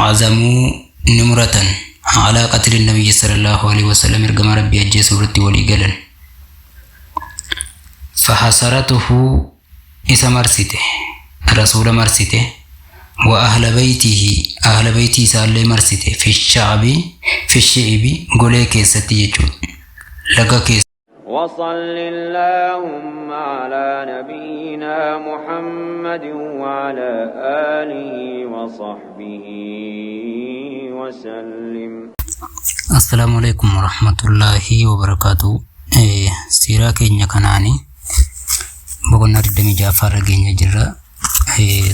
Azamuu ni muratan. Alaa qatli nabiyyi sallallahu alaihi wasallam, ergamaa Rabbii ajjeesuu irratti walii galan. Fahasaratuhu, isa marsite, rasuula marsite, wa ahla baytihi, ahla baytii isaallee marsite, fi sha'bi, fi shi'bi, golee keessatti jechuudha, laga keessa. وصل اللهم على نبينا محمد وعلى آله وصحبه وسلم. Assalaamu alaikum warahmatullaahi wabarakaatu. Siiraa keenya kanaani boqonnaa 26ffaa irra geenya jirra.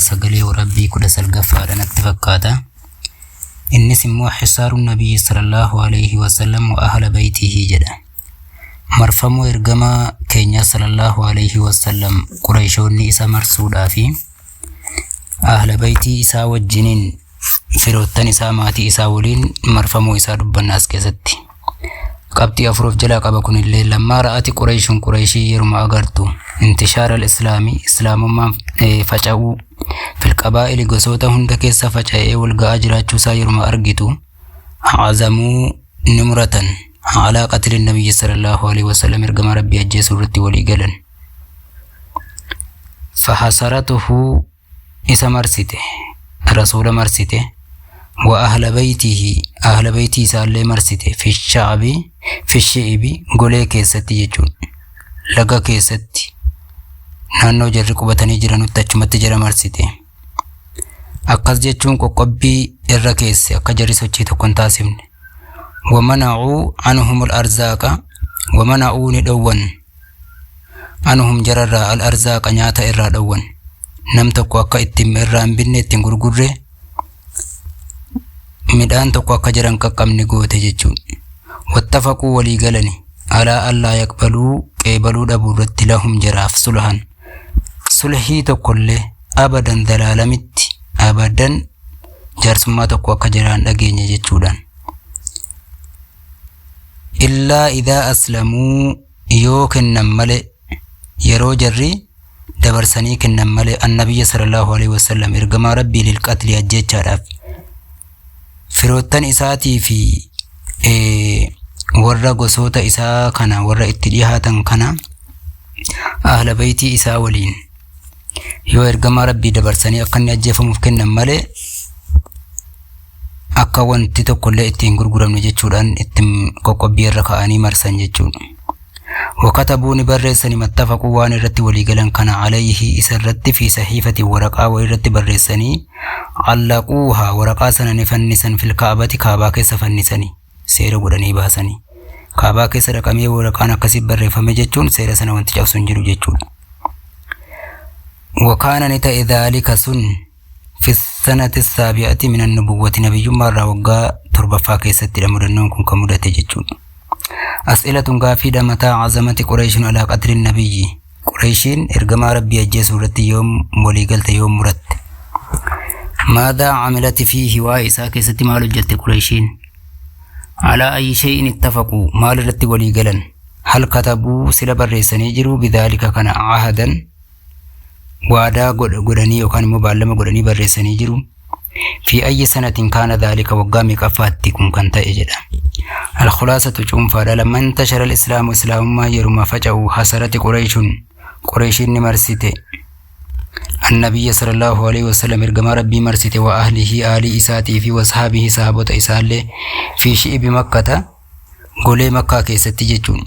Sagalee warabbii 19ffaadha natti fakkaata. Innis immoo xisaaru nabiyyi sallallahu alaihi wasallam wa ahla baytihi jedha. Marfamuu ergamaa keenya sallallahu alaihi wasallam Qurayshoonni isa marsuudhaa fi ahla baytii isaa wajjiniin, firoottan isaa, maatii isaa waliin marfamuu isaa dubbanna as keessatti. Qabxii afur of jalaa qaba kunillee. Lammaa ra'ati Qurayshuun, Qurayshii yeruma agartu, intishaara al-islaamii, islaamummaan faca'uu, fil qabaa'ili, gosoota hunda keessa faca'ee wal ga'aa jiraachuusaa yeruma argitu, azamuu ni muratan, alaa qatli nabiyyi sallallahu alaihi wasallam, ergamaa Rabbii ajjeesuu irratti walii galan. Fahasaratuhu, isa marsite, rasuula marsite, wa ahla baytihi, ahla baytii isaallee marsite, fi sha'bi, fi shi'bi, golee keessatti jechuudha, laga keessatti, naannoo jarri qubatanii jiranutti achumatti jara marsite. Akkas jechuun qoqqobbii irra keesse, akka jarri sochii tokko hin taasifne. Wamana'uu anhum al-arzaaqa, wamana'uu ni dhowwan, anhum jararraa, al-arzaaqa, nyaata irraa dhowwan. Nam tokko akka ittiin irraa hin binne, ittiin gurgurre, midhaan tokko akka jiran qaqqabne goote jechuudha. Wattafaquu, walii galani, alaa allaa yaqbaluu, qeebaluu dhabuu irratti, lahum jaraaf, sulhan, sulhii tokkollee, abadan, dalaalamitti, abadan jaarsummaa tokko akka jiraan dhageenye jechuudhaan. Illaa idaa aslamuu, yoo kennan malee, yeroo jarri dabarsanii kennan malee, annabiyya sallallahu alaihi wasallam, ergamaa Rabbii, lilqatli, ajjeechaadhaaf. Firoottan isaatii fi warra gosoota isaa kana, warra itti dhihaatan kana, ahla baytii isaa waliin yoo ergamaa Rabbii dabarsanii akka inni ajjeefamuuf kennan malee, akka wanti tokkollee ittiin gurguramne jechuudhaan ittiin qoqqobbii irra ka'anii marsan jechuudha. Wakatabuu, ni barreessani, mattafaquu, waan irratti waliigalan kana, alayhi, isa irratti, fi sahiifati, waraqaa wayii irratti barreessanii, allaquuha, waraqaa sana ni fannisan, fil kaabati, kaabaa keessa fannisanii seera godhanii baasanii. Kaabaa keessa dhaqamee waraqaan akkasii barreeffame jechuun seera sana wanti cabsu hin jiru jechuudha. Wakaana, ni ta'e, dhaalika, sun, fi sanati saabi'ati min annubuwwati, nabiyyummaa irraa waggaa torbaffaa keessattidha mudannoon kun kan mudate jechuudha. As'ilatun, gaafiidha. Mataa azamati Qureeshuun alaa qatli nabiyyi? Qureeshiin ergamaa Rabbii ajjeesuu irratti yoom waliigalte, yoom muratte? Maadaa camilati fiihi? Waa'ee isaa keessatti maal hojjette Qureeshiin? Alaa ayyi shay'in ittafaquu? Maal irratti walii galan? Hal katabuu, sila barreessanii jiru, bidaalika, kana, ahadan, waadaa godhanii yookaan immoo baallama godhanii barreessanii jiru? Fi ayyi sanatin kaana dhaalika? Waggaa meeqaffaatti kun kan ta'e jedha. Alkhulaasatu, cuunfaadha. Lamma intashara al-islaamu, islaamummaa yeruma faca'u, hasarati Qureeshun, Qureeshiin ni marsite. Annabiyya sallallahu alaihi wasallam, ergamaa Rabbii marsite, wa ahlihi, aalii isaatii fi wasaabihi, sahabota isaallee, fi shi'ibi Makkata, golee Makkaa keessatti jechuun.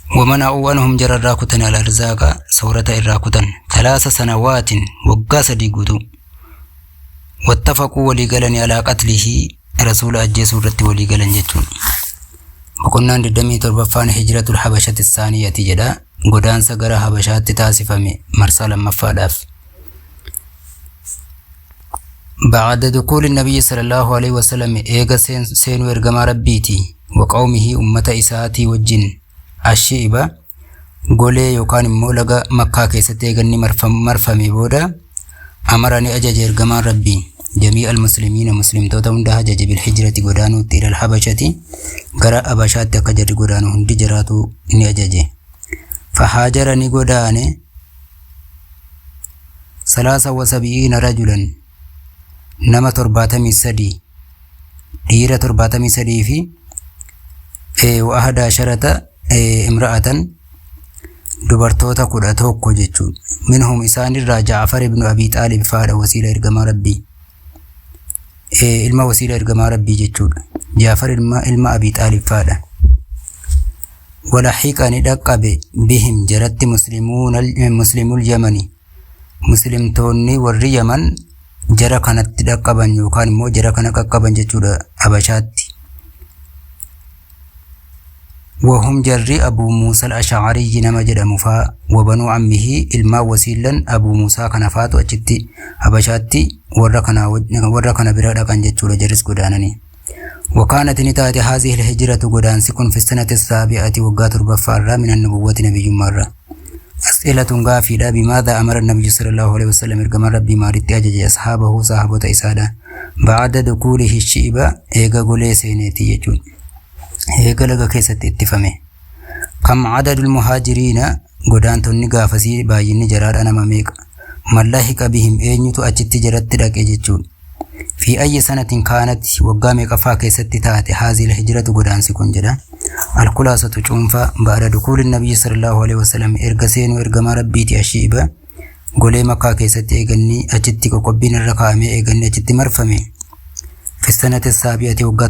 ومنعوا عنهم، جرى كتن، الأرزاق، سورة إرا كتن، 3 سنوات، وقا 3 guutuu. واتفقوا، ولي على قتله، رسول أجيسوا irratti walii galan jechuun. Boqonnaan 27ffaan hijratul habashati saaniyati jedha. Godaansa gara Habashaatti taasifame marsaa lammaffaadhaaf. بعد دخول النبي صلى الله عليه وسلم، eega seenuu ergamaa Rabbiiti, وقومه، ummata isaatii wajjin, ashiiba, golee yookaan immoo laga Makkaa keessatti eeganni marfame booda, amara, ni ajaje ergamaan Rabbii, جميع المسلمين، muslimtoota hunda ajaje, بالهجرة، godaanuutti, إلى الحبشة، gara Habashaatti akka jarri godaanu hundi jiraatu ni ajaje. فهاجر، ni godaane, 73 رجلا. Nama 73, dhiira 73 fi wa ahada asharata imra'atan, dubartoota 11 jechuudha. Minhum, isaanirraa, Jaafar ibnu Abii Xaalib faadha, wasiila ergamaa Rabbii. Ilma wasiila ergamaa Rabbii jechuudha. Jaafar ilma Abii Xaalib faadha. Walahiqa, ni dhaqqabe, bihim, jaratti, muslimul Yamani, muslimtoonni warri Yaman jara kanatti dhaqqaban yookaan immoo jara kana qaqqaban jechuudha Habashaatti. Wahum, jarri, Abuu Muusaa al-Ash'ariyyi nama jedhamu faa, wabanuu ammihi, ilmaan wasiilan Abuu Muusaa kana faatu achitti Habashaatti warra kana bira dhaqan jechuudha, jarris godaananii. وكانت نتات هذه الهجرة godaansi kun في السنة السابعة, waggaa torbaffaarraa, من النبوة, nabiyyummaarraa. أسئلة, gaafiidha. بماذا أمر النبي صلى الله عليه وسلم, ergamaan Rabbii maalitti ajaje, أصحابه, sahaabota isaadha, بعد دخوله الشعب, eega golee seeneeti jechuudha. Eega laga keessatti ittifame. كم عدد المهاجرين, godaantonni gaafasii baay'inni jaraadha nama meeqa? من لحق بهم, eenyutu achitti jaratti dhaqe jechuudha. في أي سنة كانت, waggaa meeqaffaa keessatti taate, هذه الهجرة, godaansi kun jedha. الخلاصة, cuunfaa. بعد دخول النبي صلى الله عليه وسلم, erga seenuu ergamaa Rabbiiti, الشعب, golee Makkaa keessatti eeganni achitti qoqqobbiin irra kaa'amee eeganni achitti marfame, في السنة السابعة, waggaa